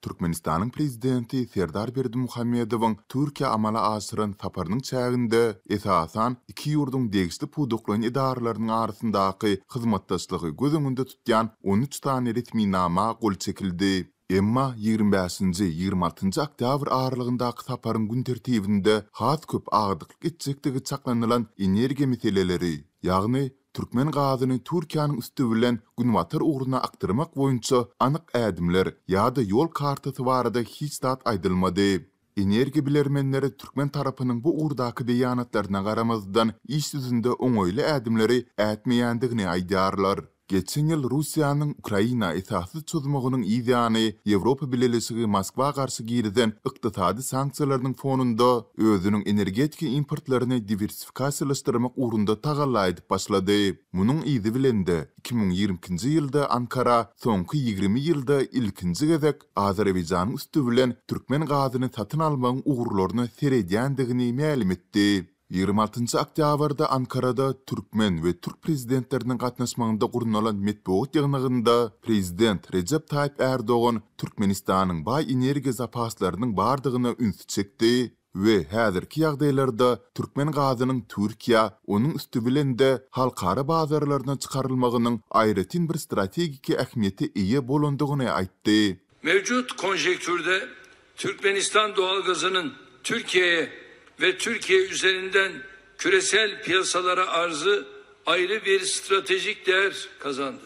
Türkmenistanyň Prezidenti Serdar Berdimuhamedowyň Türkiýä amala aşyran saparynyň çäginde, esasan, iki ýurduň degişli pudaklaýyn edaralarynyň arasyndaky hyzmatdaşlygy göz öňünde tutýan 13 sany resminama gol çekildi. Emma 25-nji, 26-njy oktýabr aralygyndaky saparyň gün tertibinde has köp agdyklyk etjekdigi çaklanylan energiýa meseleleri, ýagny Türkmen gazyny Türkiýäniň üsti bilen günbatar ugruna akdyrmak boýunça anyk ädimler ýa-da ýol kartasy barada hiç zat aýdylmady. Energiýa bilermenleri türkmen tarapynyň bu ugurdaky beýanatlaryna garamazdan, iş ýüzünde oňaýly ädimleri ätmeýändigini aýdýarlar. Geçen ýyl Russiýanyň Ukraina esassyz çozmagynyň yz ýany Ýewropa Bileleşigi Moskwa garşy girizen ykdysady sanksiýalarynyň fonunda özüniň energetika importlaryny diwersifikasiýalaşdyrmak ugrunda tagalla edip başlady. Munuň yzy bilen-de, 2022-nji ýylda Ankara soňky 20 ýylda ilkinji gezek Azerbaýjanyň üsti bilen türkmen gazyny satyn almagyň ugurlaryna seredýändigini mälim etdi. 26 oktýabrda Ankarada türkmen we türk prezidentleriniň gatnaşmagynda gurnalan metbugat ýygnagynda prezident Rejep Taýyp Ärdogan Türkmenistanyň baý energiýa zapaslarynyň bardygyna ünsi çekdi we häzirki ýagdaýlarda türkmen gazynyň Türkiýä, onuň üsti bilen-de halkara bazarlaryna çykarylmagynyň aýratyn bir strategiki ähmiýete eýe bolandygyny aýtdy. Mevcut konjektürde Türkmenistan doğalgazının Türkiye'ye ve Türkiye üzerinden küresel piyasalara arzı ayrı bir stratejik değer kazandı.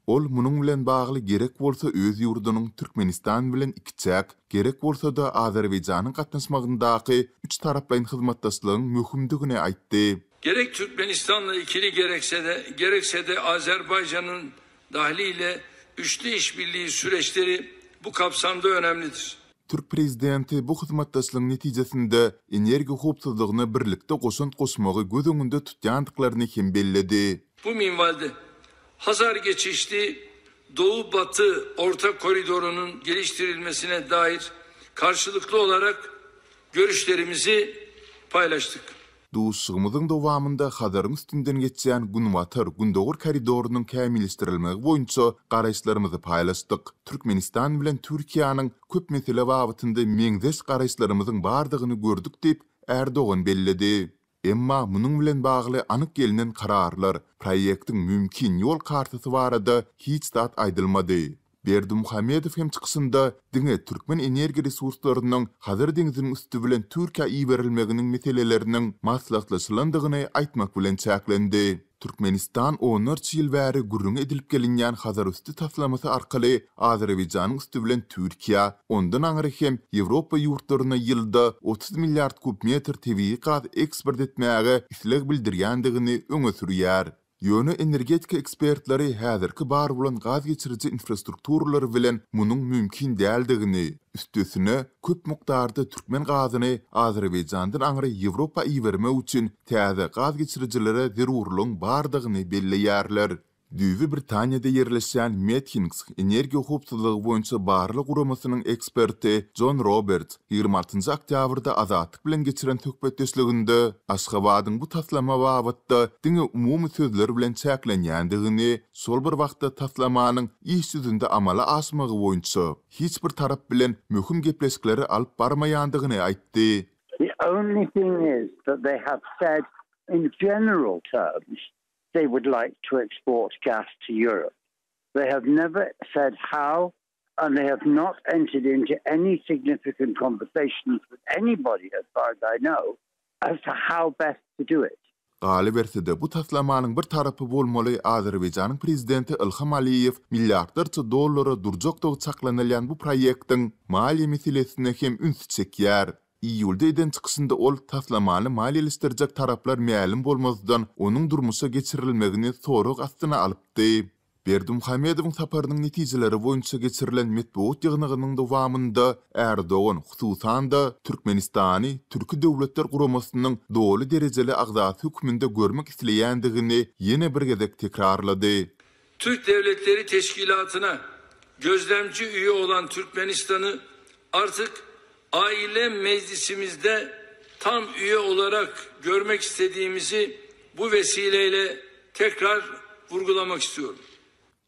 Ol munuň bilen bagly gerek bolsa öz ýurdunyň Türkmenistan bilen ikiçäk, gerek bolsa-da Azerbaýjanyň gatnaşmagyndaky üç taraplaýyn hyzmatdaşlygyň möhümdigini aýtdy. Gerek Türkmenistanla ikili gerekse de, gerekse de Azerbaycan'ın dahliyle üçlü işbirliği süreçleri bu kapsamda önemlidir. Türk prezidenti bu hyzmatdaşlygyň netijesinde energiýa howpsuzlygyna birlikde goşant goşmagy göz öňünde tutýandyklaryny hem belledi. Bu minvalde Hazar geçişli Doğu-Batı Orta Koridoru'nun geliştirilmesine dair karşılıklı olarak görüşlerimizi paylaştık. Duşuşygymyzyň dowamynda Hazaryň üstünden geçýän Günbatar, Gündogar koridorynyň kämilleşdirilmegi boýunça garaýyşlarymyzy paýlaşdyk. Türkmenistan bilen Türkiýäniň köp mesele babatynda meňzeş garaýyşlarymyzyň bardygyny gördük diýip, Ärdogan belledi. Emma munuň bilen bagly anyk gelnen kararlar, proýektiň mümkin ýol kartasy barada hiç zat aýdylmady. Berdimuhamedow hem çykyşynda diňe türkmen energiýa resurslarynyň Hazar deňziniň üsti bilen Türkiýä iberilmeginiň meseleleriniň maslahatlaşylandygyny aýtmak bilen çäklendi. Türkmenistan onlarça ýyl bäri gürrüňi edilip gelinýän Hazarüsti taslamasy arkaly Azerbaýjanyň üsti bilen Türkiýä, ondan aňry hem Ýewropa ýurtlaryna ýylda 30 milliard kub metr tebigy gaz eksport etmäge isleg bildirýändigini öňe sürýär. Ýöne energetika ekspertleri häzirki bar bolan gaz geçiriji infrastrukturalary bilen munuň mümkin däldigini, üstesine, köp mukdarda türkmen gazyny Azerbaýjandan aňry Ýewropa ibermek üçin täze gaz geçirijilere zerurlygyň bardygyny belleýärler. Düýbi Britaniýada ýerleşýän Methinks energiýa howpsuzlygy boýunça barlag guramasynyň eksperti Jon Roberts 26 oktýabrda Azatlyk bilen geçiren söhbetdeşliginde Aşgabadyň bu taslama babatda diňe umumy sözler bilen çäklenýändigini, şol bir wagtda taslamanyň iş ýüzünde amala aşmagy boýunça hiç bir tarap bilen möhüm gepleşikleri alyp barmaýandygyny aýtdy. The only thing is that they have said in general terms they would like to export gas to Europe. They have never said how and they have not entered into any significant conversations with anybody, as far as I know, as to how best to do it. Galyberse-de, bu taslamanyň bir tarapy bolmaly Azerbaýjanyň prezidenti Ilham Aliýew milliardlarça dollara durjakdygy çaklanylýan bu proýektiň maliýe meselesine hem ünsi çekýär. Iýulda eden çykyşynda ol taslamany maliýeleşdirjek taraplar mälim bolmazdan, onuň durmuşa geçirilmegini sorag astyna alypdy. Berdimuhamedowyň saparynyň netijeleri boýunça geçirilen metbugat ýygnagynyň dowamynda Ärdogan, hususan-da, Türkmenistany Türki Döwletler Guramasynyň doly derejeli agzasy hökmünde görmek isleýändigini ýene bir gezek tekrarlady. Türk Devletleri Teşkilatyna gözlemci üye olan Türkmenistan'ı artık aile meclisimizde tam üye olarak görmek istediğimizi bu vesileyle tekrar vurgulamak istiyorum.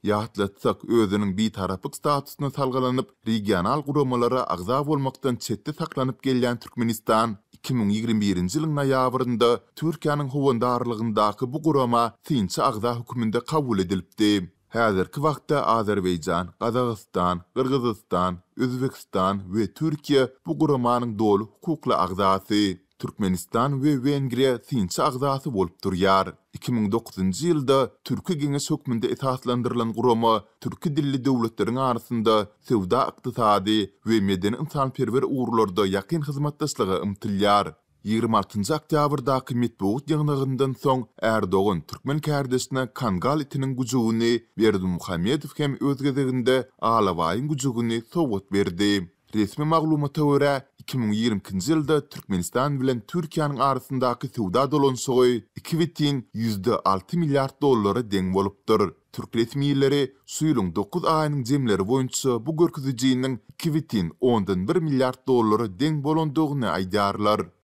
Ýatlatsak, özüniň bitaraplyk statusyna salgylanyp, regional guramalara agza bolmakdan çetde saklanyp gelýän Türkmenistan 2021-nji ýylyň noýabrynda Türkiýäniň howandarlygyndaky bu gurama synçy agza hökmünde kabul edilipdi. Häzirki wagtda Azerbaýjan, Gazagystan, Gyrgyzystan, Özbegistan we Türkiýe bu guramanyň doly hukukly agzasy. Türkmenistan we Wengriýa synçy agzasy bolup durýar. 2009-njy ýylda Türki Geňeş hökmünde esaslandyrylan gurama türki dilli döwletleriň arasynda söwda-ykdysady we medeni-ynsanperwer ugurlarda ýakyn hyzmatdaşlyga ymtylýar. 26-njy oktýabrdaky metbugat ýygnagyndan soň Ärdogan türkmen kärdeşine kangal itiniň güjügini, Berdimuhamedow hem öz gezeginde alabaýyň güjügini sowgat berdi. Resmi maglumata görä, 2022-nji ýylda Türkmenistan bilen Türkiýäniň arasyndaky söwda dolanyşygy 2,6 milliard dollara deň bolupdyr. Türk resmileri şu ýylyň dokuz aýynyň jemleri boýunça bu görkezijiniň 2,1 milliard dollara deň bolandygyny aýdýarlar.